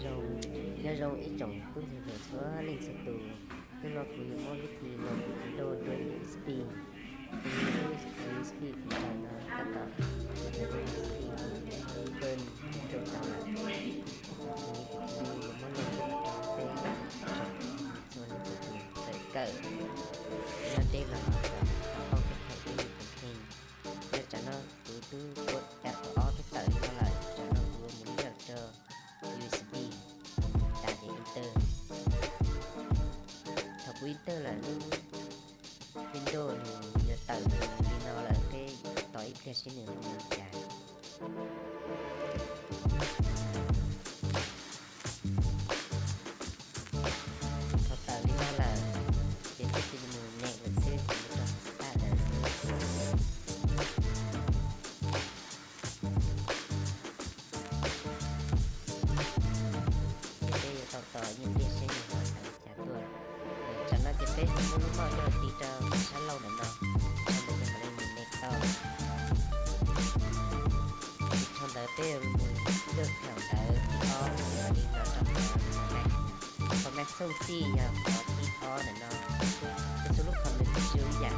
Zoo, nyob zoo ib tsoom tub ntxhais hluas txhua leej txhua tus. Hnub no kuv yuav muab vib thi load Windows dua U S B. Kuv muab lub U S B kuv tau no tab tom U S B burn rau tau lawm. Kuv yuav muab load rau peb tsoom txhua leej txhua tus txawm kawm nyob deb los kom tau paub kev kheem rau yus tus kheej. Yog tsam no kuv twb ua cas tau ob peb tawm li no lawm, tsam no kuv yuav mus lawm rau U S B, tas ces enter. Thaum kuv enter lawm lub Windows nws yuav tawm li no lawm, peb tos ib pliag seb nws ua li cas. Thaum tawm li no lawm, ces peb cia li mus next lawm xwb, mus rau start lawm xwb. Ces peb yuav tau tos ib pliag seb nws ho tawm li cas tuaj. Tsam no ces peb muab lub moj coj los tiv rau sab laug ntawm no, ntawd ces mam li mus next tau. Dhau ntawd peb yuav mus lwaj thaum ntawd thib ob, mam li los rau qhov format, format xoo xij yog qhov thib ob ntawm no. Txhua lub qhov ntawd tsis zoo ib yam.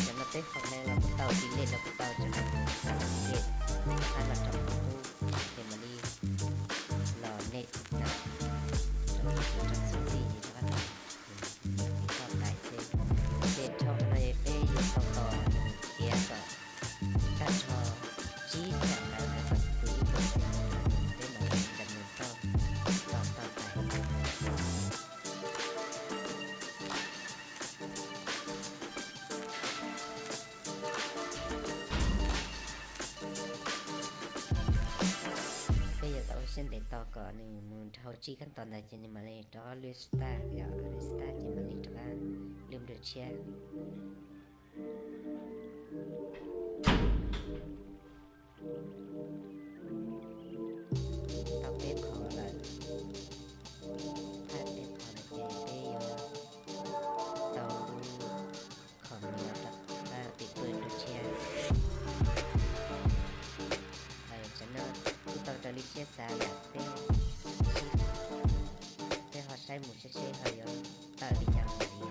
Tsam no peb format los kuj tau, delete los kuj tau, tsam no kuv rov qab los delete, rov qab los rau qhov qub, ces mam li los next na. Rau qhov xoo xij ces rov qab los, ces toj tais xwb. Ces dhau qhov no peb yuav tau tos nws khiav kom tag nrho tsib caug ntawd kom tus ib tug xiam ntawd peb mam li nrog nws toj, toj, toj tais. Peb yuav tau ua siab ntev tos kom nws mus dhau tsib kab tos ntawd ces nws mam li rov qab lwaj start, yog lwaj start ces mam li rov qab lwaj nplua tshiab. Tau peb qho lawm, thaj peb qho lawm ces peb yuav tau lub qhov no rov qab pib pw nplua tshiab. Tsam no kuj tau raws li siab xav lawm, peb, peb ho saib mus saib seb ho yuav tawm li cas mus li.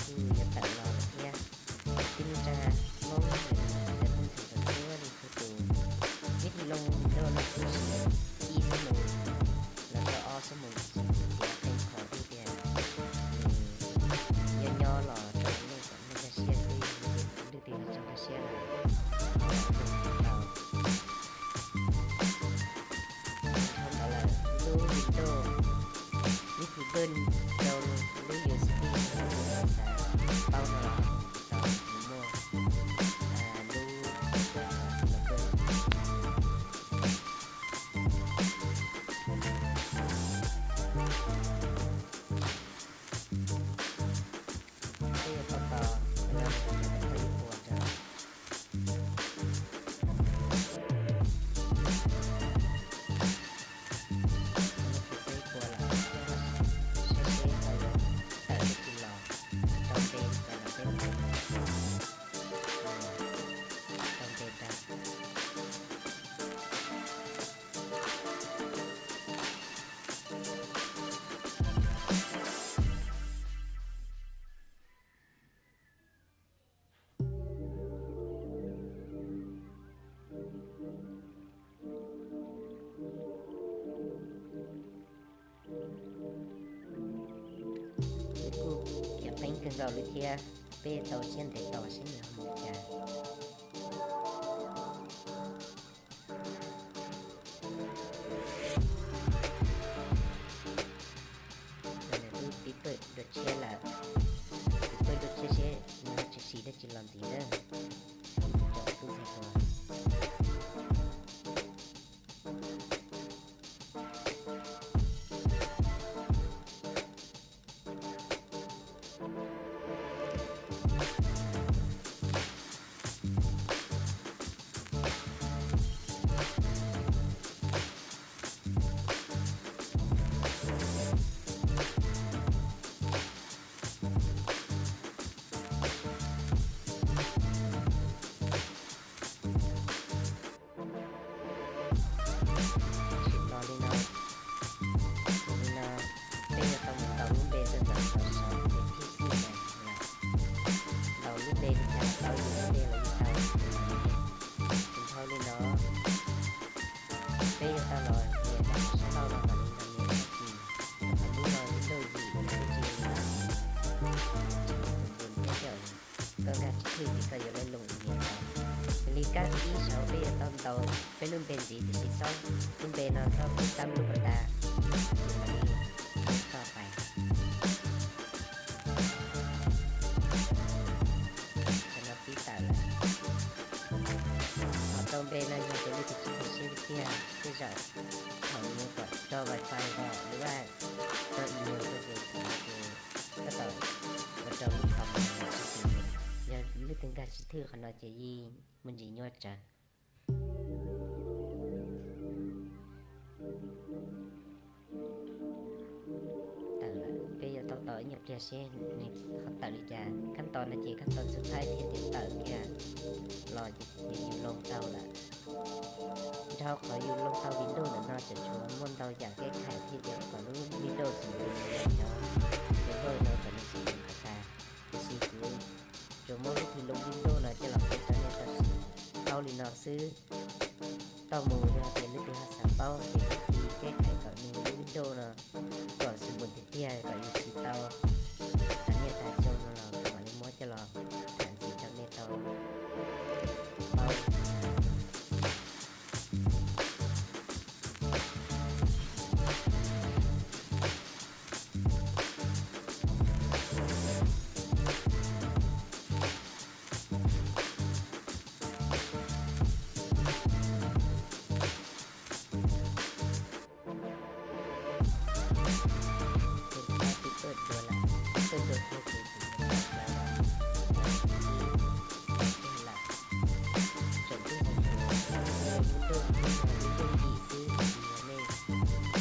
Kuj yuav tawm los lawm thiab. Tib neeg tsa Hmoob, cov tub ntxhais txhua leej txhua tus, vib thi load Windows no kuj siv ib xuab moos los rau ob xuab moos, qee qhov twb tias nws nyob nyob los rau nej kom nej nkag siab xwb, leej twg tsis nkag siab lawm, tau. Dhau ntawd lawm lub Windows, vib thi burn rau lub U S B, xav paub no los tau, nws muaj lub, peb yuav tau tos, peb yuav tau tos ib puas rau. Peb ib puas lawm, saib seb ho yuav tawm li cas los, rau npe rau los peb, rau npe rau. Kuj yog qeeb kawg nkaus li thiab, peb tau siab ntev tos seb nws ho mus cas. Nws twb pib pawj dua tshiab lawm, pib pawj dua tshiab seb nws ho tsis siv dab tsi los ntxiv na. Cov tub ntxhais hluas. tau yus tej los yeej tau. Tsis nrhau li no, peb yuav tau los nias rau qhov sab laug no mam li los nias rau tim, qhov lub no lub ntuj yim no twb tsis li no. Koj nkag tsib thwj ces koj yuav laj loos nias tau. Li kab thib ib saud peb yuav tau ntaus peb lub npe ntxiv tiam sis txhob, lub npe no txhob pub tau lub pas tas, ces mam li toj pais. Tam no pib tawm lawm. Qhov tau npe no yog tias leej twg tsis nkag siab tiag tiag, tej zaum thaum nws kom tso wifi los lub vaj tso email rau ces thaum no ces koj tau ua rau lub qhov no tsis xis. Yog leej twg nkag tsib thwj qhov no ces yeej muaj ntsis nyuaj tsawv. Tawm lawm, peb yuav tau tos ib nyuag pliag seb nws ho tawm li cas. Khab tos no ces khab tos xub thaib thiaj tias tawm kiag los ces yus loos tau lawm. Nrhau qhov yus loos tau Windows ntawm no tseem tshuav muaj ntau yam kev khais thiaj tias kom lub Windows xws li yog cov Windows no kom nws xws li qhov tas. Tiam sis kuv tsuas muab lub thij loos Windows no coj los qhia rau nej tau siv paub li no xwb. Tau mus yog tias leej twg ho xav paub ces lub thij kev khais kom nws lub Windows no kom xws mus tiag tiag kom yus siv tau tas niaj tas xyoo no los kuv mam li muab coj los tham ntxiv rau nej tau paub. Ces tuaj dua lawm, tuaj dua kiag ces kuv tau plaws los, kiag lawm. Tseem twb hais tias lub ntuj twb yog lub ntuj yim xwb, yog nej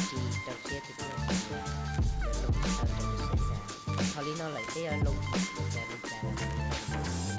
tsis rau siab tiag tiag ces yuav loos tsis tau raws li siab xav. Thaum li no lawm peb yuav loos ua cas li cas los